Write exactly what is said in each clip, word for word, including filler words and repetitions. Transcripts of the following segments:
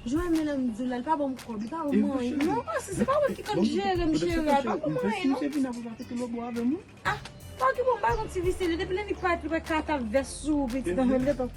Joel, men lè m di w la, li pa ban m kòb, li pa ban m anyen. Non, si se pa mwen ki konn jere m, jere a, li pa ban m anyen, non. Ah, pa okipe m, m pa gon ti visye li. Depi lendi k parèt, li wè katap vès sou ou, pitit an menm letan.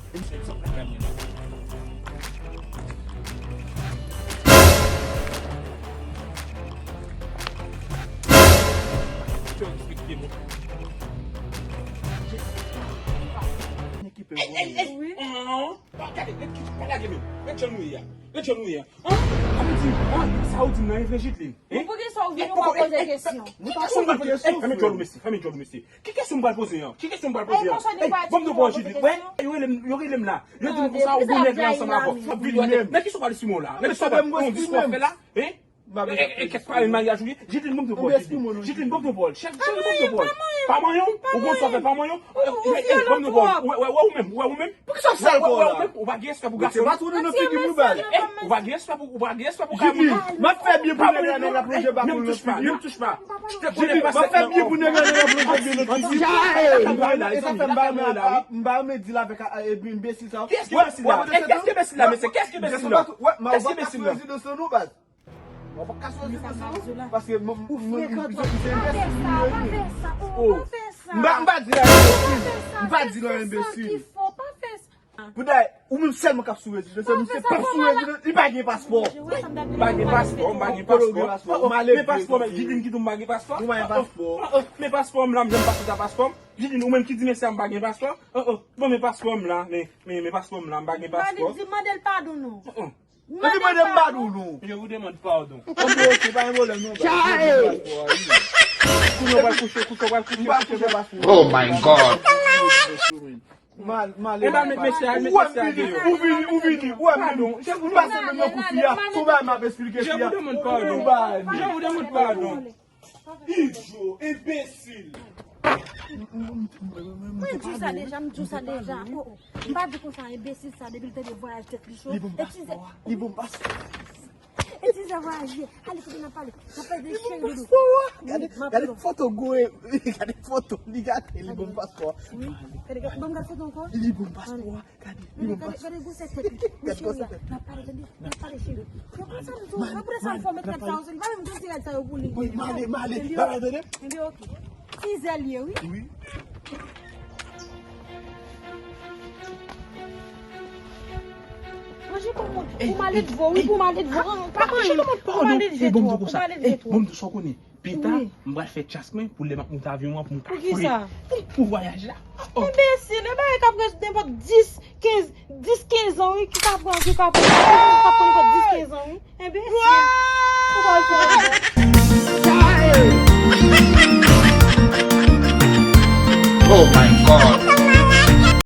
Ey, ey, ey! Wi. Ah, gade, ret ki, pa lage men. Ret jan nou ye a. Ret jan nou ye a. An? Sa vle di, an, sa ou di m nan e vre, Jidlin? Hein? Pou ki sa ou vin ou pa poze kesyon? Ki kesyon m pral poze? Ey, fèmen djòl ou mesye, fèmen djòl ou mesye. Ki kesyon m pral poze an? Ki kesyon m pral poze an? Ey, ban m de pawòl, Jidlin. Wè, yo rele m, yo rele m la. Yo di m konsa ou gon nèg la ansanm avè w. Nan ki sa w pral esprime w la? Nan ki sa w pral, nan diskou w ap fè la? Hein? E, e, e, kèk pale maryaj ou ye? Jidlin, ban m de pawòl, Jidlin. Jidlin, ban m de pawòl. Cheri, cheri, ban m de pawòl. Pa manyen w? Ou konn sa w fè pa manyen w? Ou, ou, ou, ban m de pawòl. Ou wè, ou wè ou menm, ou wè ou menm? Pou ki sa w sal kò w la? Ou pa gen respè pou gason. Mete baton nan figi m, wi, baz. Ou pa gen respè pou, ou pa gen respè pou gason. Jimmy, m ap fè byen pou nèg la, nèg la plonje baton nan figi m. Jimmy, m ap fè byen pou nèg la, nèg la plonje byen nan figi m. E sa fè m pa renmen, m pa renmen deal avèk, a, a, enbesil sa yo. Kiyès ki enbesil la? Kiyès ki enbesil la, mesye? Kiyès ki enbesil la? Kiyès ki enbesil la? Wè, m pa ka sou rezidans lan non, baz. Mwen pa ka sou rezidans lan non, paske mwen, mwen, mwen, mwen se enbesil li ye. Oh. M pa, m pa di la enbesil. M pa di la enbesil. Poutèt ou menm sèlman k ap sou rezidans lan, misye p ap sou rezidans, li pa gen paspò. M pa gen paspò, m pa gen paspò. Men paspò, men Jidlin ki di m pa gen paspò. Ou pa gen paspò. Men paspò m la, m janm pase ta paspò m. Jidlin, ou menm ki di mesye a m pa gen paspò. Oh, oh, bon, men paspò m la, men, men, men paspò m la, m pa gen paspò. Di mande l padon non. Epi mande m padon non. Je vous demande pardon. Ok, ok, pa gen pwoblèm non, baz. Kounye w pral kouche, kouche w pral kouche, kouche w pral kouche. Oh my God. Mal, mal. E ba met mesye a, met mesye a deyò. Ou vini, ou vini, ou vini. Ou pase menm nan kou fi a. Ou ba m ap esplike fi a. Je vous demande pardon. Je vous demande pardon. Idyo, enbesil. Mwen di w sa deja, m di w sa deja. Oh, oh. M pa di konsa, enbesil sa, depi l tande vwayaj tèt li cho. Li ban m paspò a. Li ban m paspò. Etizè vwayaje. Ale kote n ap pale. N ap pale de cheri doudou. Gade, gade foto gwe. Gade foto li gade. Li ban m paspò a. Wi. Gade, gade, ban m gade foto ankò. Li ban m paspò a. Gade, li ban m paspò. Gade gwosè tèt li. Gade gwosè tèt. N ap pale, tande. N ap pale, cheri. Yo, konsa m di w, apre sa, m fò met rad sa yo sou li. Pa menm gon ti rad sa yo pou li. Wi, m ale, m ale. Male, tande. Enben, ok. Ti zèl ye, wi. Wi. Manje pou moun. Pou male dvo, wi, pou male dvo. Pa manje pou moun, pou male dvo. Pou male dvo. Bon, m di w sa w konnen. Pita, m pral fè chas mwen pou lè m ap monte avyon an pou m ka fre. Pou ki sa? Pou, pou vwayaj la. Oh. Enbesil, e bagay k ap ret nenpòt dis, kenz, dis, kenz an, wi, ki ka pran, ki ka pran, ki ka pran nenpòt dis, kenz an, wi. Enbesil. Ou pral fè. Oh my God.